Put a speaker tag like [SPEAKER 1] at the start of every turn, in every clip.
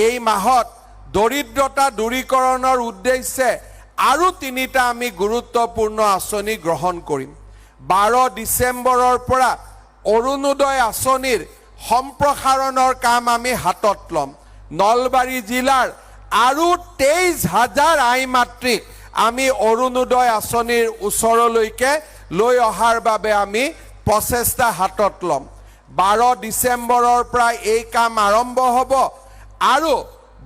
[SPEAKER 1] এই মাহত দৰিদ্ৰতা দূৰীকৰণৰ উদ্দেশ্যে আৰু তিনিটা আমি গুৰুত্বপূৰ্ণ আঁচনি গ্ৰহণ কৰিম। 12 ডিচেম্বৰৰ পৰা অৰুণোদয় আঁচনিৰ সম্প্ৰসাৰণৰ কাম আমি হাতত ল'ম। নলবাৰী জিলাৰ আৰু 23 হাজাৰ আই মাতৃক আমি অৰুণোদয় আঁচনিৰ ওচৰলৈকে লৈ অহাৰ বাবে আমি প্ৰচেষ্টা হাতত ল'ম। 12 ডিচেম্বৰৰ পৰা এই কাম আৰম্ভ হ'ব আৰু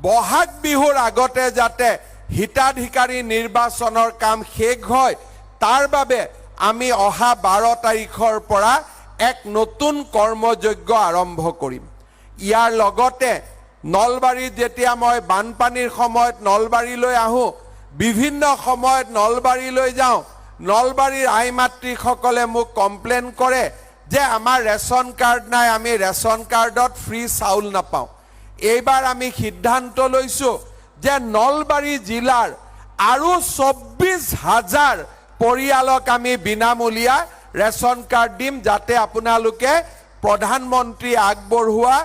[SPEAKER 1] বহাগ বিহুৰ আগতে যাতে হিতাধিকাৰী নিৰ্বাচনৰ কাম শেষ হয়, তাৰ বাবে আমি অহা 12 তাৰিখৰ পৰা এক নতুন কৰ্মযজ্ঞ আৰম্ভ কৰিম। ইয়াৰ লগতে নলবাৰীত যেতিয়া মই বানপানীৰ সময়ত নলবাৰীলৈ আহোঁ, বিভিন্ন সময়ত নলবাৰীলৈ যাওঁ, নলবাৰীৰ আই মাতৃসকলে মোক কমপ্লেইন কৰে যে আমাৰ ৰেচন কাৰ্ড নাই, আমি ৰেচন কাৰ্ডত ফ্ৰী চাউল নাপাওঁ। এইবাৰ আমি সিদ্ধান্ত লৈছোঁ যে নলবাৰী জিলাৰ আৰু 24 হাজাৰ পৰিয়ালক আমি বিনামূলীয়া ৰেচন কাৰ্ড দিম, যাতে আপোনালোকে প্ৰধানমন্ত্ৰী আগবঢ়োৱা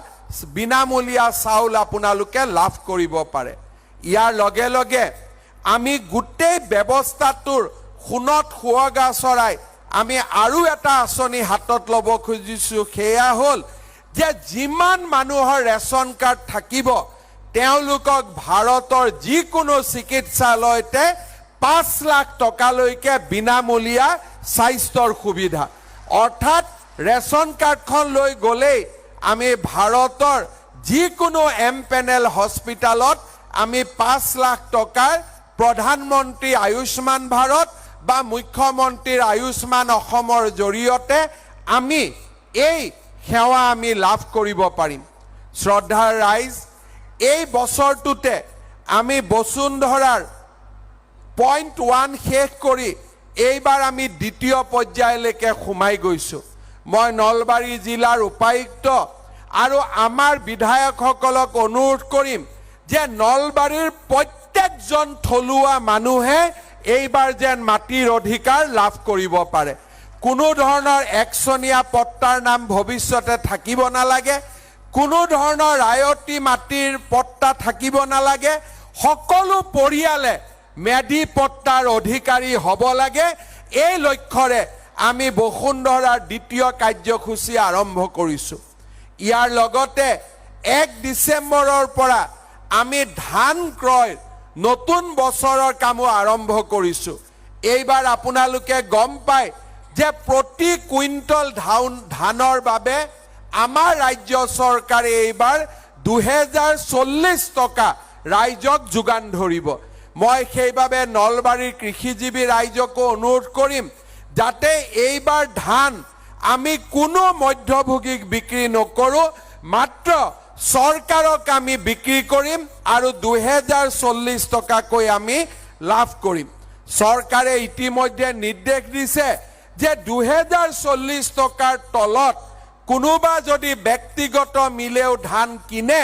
[SPEAKER 1] বিনামূলীয়া চাউল আপোনালোকে লাভ কৰিব পাৰে। ইয়াৰ লগে লগে আমি গোটেই ব্যৱস্থাটোৰ সোণত সুৱগা চৰাই আমি আৰু এটা আঁচনি হাতত ল'ব খুজিছোঁ। সেয়া হ'ল যে যিমান মানুহৰ ৰেচন কাৰ্ড থাকিব, তেওঁলোকক ভাৰতৰ যিকোনো চিকিৎসালয়তে 5 লাখ টকালৈকে বিনামূলীয়া স্বাস্থ্যৰ সুবিধা। অৰ্থাৎ ৰেচন কাৰ্ডখন লৈ গ'লেই আমি ভাৰতৰ যিকোনো এম পেনেল হস্পিটেলত আমি 5 লাখ টকাৰ প্ৰধানমন্ত্ৰী আয়ুষ্মান ভাৰত বা মুখ্যমন্ত্ৰীৰ আয়ুষ্মান অসমৰ জৰিয়তে আমি এই সেৱা আমি লাভ কৰিব পাৰিম। শ্ৰদ্ধাৰ ৰাইজ, এই বছৰটোতে আমি বসুন্ধৰাৰ পইণ্ট 1 শেষ কৰি এইবাৰ আমি দ্বিতীয় পৰ্যায়লৈকে সোমাই গৈছোঁ। মই নলবাৰী জিলাৰ উপায়ুক্ত আৰু আমাৰ বিধায়কসকলক অনুৰোধ কৰিম যে নলবাৰীৰ প্ৰত্যেকজন থলুৱা মানুহে এইবাৰ যেন মাটিৰ অধিকাৰ লাভ কৰিব পাৰে। কোনো ধৰণৰ একচনীয়া পট্টাৰ নাম ভৱিষ্যতে থাকিব নালাগে। কোনো ধৰণৰ ৰায়তী মাটিৰ পট্টা থাকিব নালাগে। সকলো পৰিয়ালে ম্যাদী পট্টাৰ অধিকাৰী হ'ব লাগে। এই লক্ষ্যৰে আমি বসুন্ধৰাৰ দ্বিতীয় কাৰ্যসূচী আৰম্ভ কৰিছোঁ। ইয়াৰ লগতে 1 ডিচেম্বৰৰ পৰা আমি ধান ক্ৰয় নতুন বছৰৰ কামো আৰম্ভ কৰিছোঁ। এইবাৰ আপোনালোকে গম পায় যে প্ৰতি কুইণ্টল ধানৰ বাবে আমাৰ ৰাজ্য চৰকাৰে এইবাৰ 2040 টকা ৰাইজক যোগান ধৰিব। মই সেইবাবে নলবাৰীৰ কৃষিজীৱী ৰাইজকো অনুৰোধ কৰিম যাতে এইবাৰ ধান আমি কোনো মধ্যভোগীক বিক্ৰী নকৰোঁ, মাত্ৰ চৰকাৰক আমি বিক্ৰী কৰিম আৰু 2040 টকাকৈ আমি লাভ কৰিম। চৰকাৰে ইতিমধ্যে নিৰ্দেশ দিছে যে 2040 টকাৰ তলত কোনোবা যদি ব্যক্তিগত মিলেও ধান কিনে,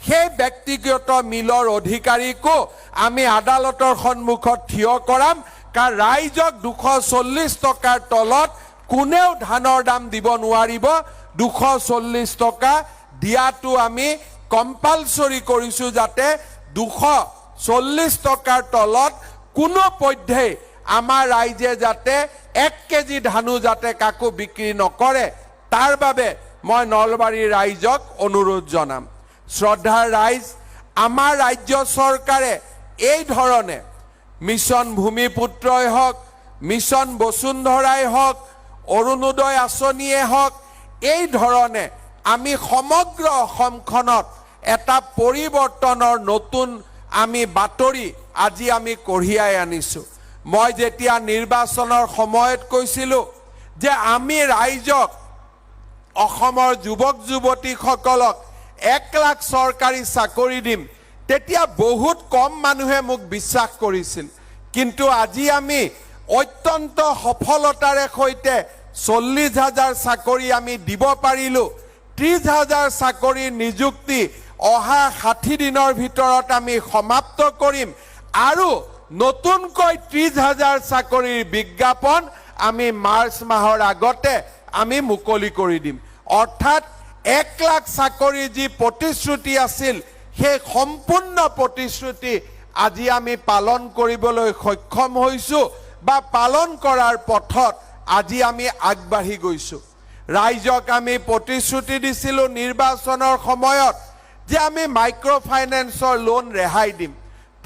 [SPEAKER 1] সেই ব্যক্তিগত মিলৰ অধিকাৰীকো আমি আদালতৰ সন্মুখত থিয় কৰাম। কাৰণ ৰাইজক 240 টকাৰ তলত কোনেও ধানৰ দাম দিব নোৱাৰিব। 240 টকা দিয়াটো আমি কম্পালচৰি কৰিছোঁ, যাতে 240 টকাৰ তলত কোনো পধ্যেই আমাৰ ৰাইজে যাতে 1 কেজি ধানো যাতে কাকো বিক্ৰী নকৰে, তাৰ বাবে মই নলবাৰীৰ ৰাইজক অনুৰোধ জনাম। শ্ৰদ্ধাৰ ৰাইজ, আমাৰ ৰাজ্য চৰকাৰে এই ধৰণে মিছন ভূমিপুত্ৰই হওক, মিছন বসুন্ধৰাই হওক, অৰুণোদয় আঁচনিয়ে হওক, এই ধৰণে আমি সমগ্ৰ অসমখনত এটা পৰিৱৰ্তনৰ নতুন আমি বাতৰি আজি আমি কঢ়িয়াই আনিছোঁ। মই যেতিয়া নিৰ্বাচনৰ সময়ত কৈছিলোঁ যে আমি ৰাইজক, অসমৰ যুৱক যুৱতীসকলক 1 লাখ চৰকাৰী চাকৰি দিম, তেতিয়া বহুত কম মানুহে মোক বিশ্বাস কৰিছিল। কিন্তু আজি আমি অত্যন্ত সফলতাৰে সৈতে 40 হাজাৰ চাকৰি আমি দিব পাৰিলোঁ। 30 হাজাৰ চাকৰিৰ নিযুক্তি অহা 60 দিনৰ ভিতৰত আমি সমাপ্ত কৰিম আৰু নতুনকৈ 30 হাজাৰ চাকৰিৰ বিজ্ঞাপন আমি মাৰ্চ মাহৰ আগতে আমি মুকলি কৰি দিম। অৰ্থাৎ 1 লাখ চাকৰিৰ যি প্ৰতিশ্ৰুতি আছিল, সেই সম্পূৰ্ণ প্ৰতিশ্ৰুতি আজি আমি পালন কৰিবলৈ সক্ষম হৈছোঁ বা পালন কৰাৰ পথত আজি আমি আগবাঢ়ি গৈছোঁ। ৰাইজক আমি প্ৰতিশ্ৰুতি দিছিলোঁ নিৰ্বাচনৰ সময়ত যে আমি মাইক্ৰ' ফাইনেন্সৰ লোন ৰেহাই দিম।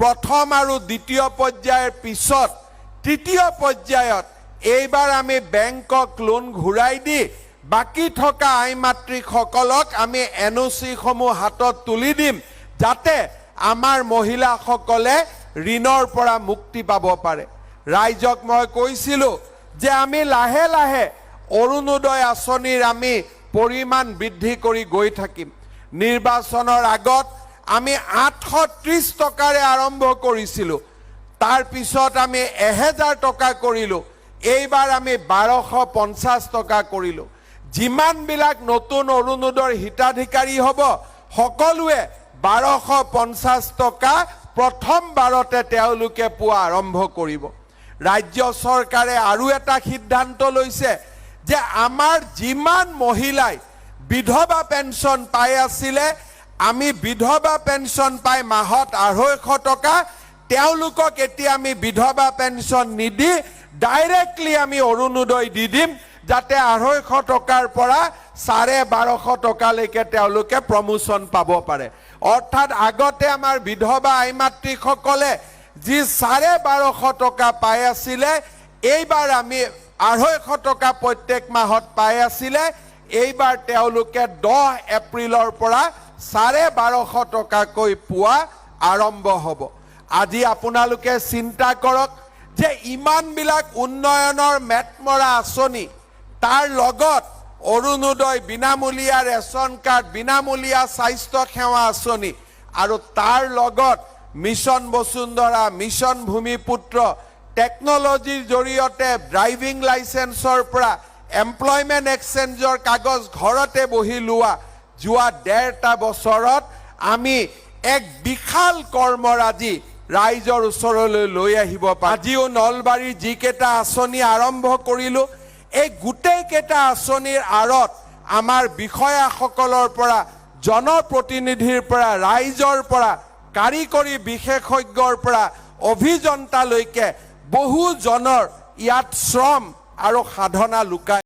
[SPEAKER 1] প্ৰথম আৰু দ্বিতীয় পৰ্যায়ৰ পিছত তৃতীয় পৰ্যায়ত এইবাৰ আমি বেংকক লোন ঘূৰাই দি বাকী থকা আই মাতৃসকলক আমি এনঅ'চিসমূহ হাতত তুলি দিম, যাতে আমাৰ মহিলাসকলে ঋণৰ পৰা মুক্তি পাব পাৰে। ৰাইজক মই কৈছিলোঁ যে আমি লাহে লাহে অৰুণোদয় আঁচনিৰ আমি পৰিমাণ বৃদ্ধি কৰি গৈ থাকিম। নিৰ্বাচনৰ আগত আমি 830 টকাৰে আৰম্ভ কৰিছিলোঁ, তাৰপিছত আমি 1000 টকা কৰিলোঁ, এইবাৰ আমি 1250 টকা কৰিলোঁ। যিমানবিলাক নতুন অৰুণোদয়ৰ হিতাধিকাৰী হ'ব, সকলোৱে 1250 টকা প্ৰথমবাৰতে তেওঁলোকে পোৱা আৰম্ভ কৰিব। ৰাজ্য চৰকাৰে আৰু এটা সিদ্ধান্ত লৈছে যে আমাৰ যিমান মহিলাই বিধৱা পেঞ্চন পাই আছিলে, আমি বিধৱা পেঞ্চন পাই মাহত 250 টকা, তেওঁলোকক এতিয়া আমি বিধৱা পেঞ্চন নিদি ডাইৰেক্টলি আমি অৰুণোদয় দি দিম, যাতে 250 টকাৰ পৰা 1250 টকালৈকে তেওঁলোকে প্ৰমোচন পাব পাৰে। অৰ্থাৎ আগতে আমাৰ বিধৱা আই মাতৃসকলে যি 1250 টকা পাই আছিলে, এইবাৰ আমি 250 টকা প্ৰত্যেক মাহত পাই আছিলে, এইবাৰ তেওঁলোকে 10 এপ্ৰিলৰ পৰা 1250 টকাকৈ পোৱা আৰম্ভ হ'ব। আজি আপোনালোকে চিন্তা কৰক যে ইমানবিলাক উন্নয়নৰ মেটমৰা আঁচনি, তাৰ লগত অৰুণোদয়, বিনামূলীয়া ৰেচন কাৰ্ড, বিনামূলীয়া স্বাস্থ্য সেৱা আঁচনি আৰু তাৰ লগত মিছন বসুন্ধৰা, মিছন ভূমিপুত্ৰ, টেকনলজিৰ জৰিয়তে ড্ৰাইভিং লাইচেন্সৰ পৰা এমপ্লয়মেণ্ট এক্সচেঞ্জৰ কাগজ ঘৰতে বহি লোৱা, যোৱা 1.5টা বছৰত আমি এক বিশাল কৰ্মৰাজি ৰাইজৰ ওচৰলৈ লৈ আহিব পাৰোঁ। আজিও নলবাৰীৰ যিকেইটা আঁচনি আৰম্ভ কৰিলোঁ, এই গোটেইকেইটা আঁচনিৰ আঁৰত আমাৰ বিষয়াসকলৰ পৰা, জনপ্ৰতিনিধিৰ পৰা, ৰাইজৰ পৰা, কাৰিকৰী বিশেষজ্ঞৰ পৰা অভিযন্তালৈকে বহুজনৰ ইয়াত শ্ৰম আৰু সাধনা লুকাই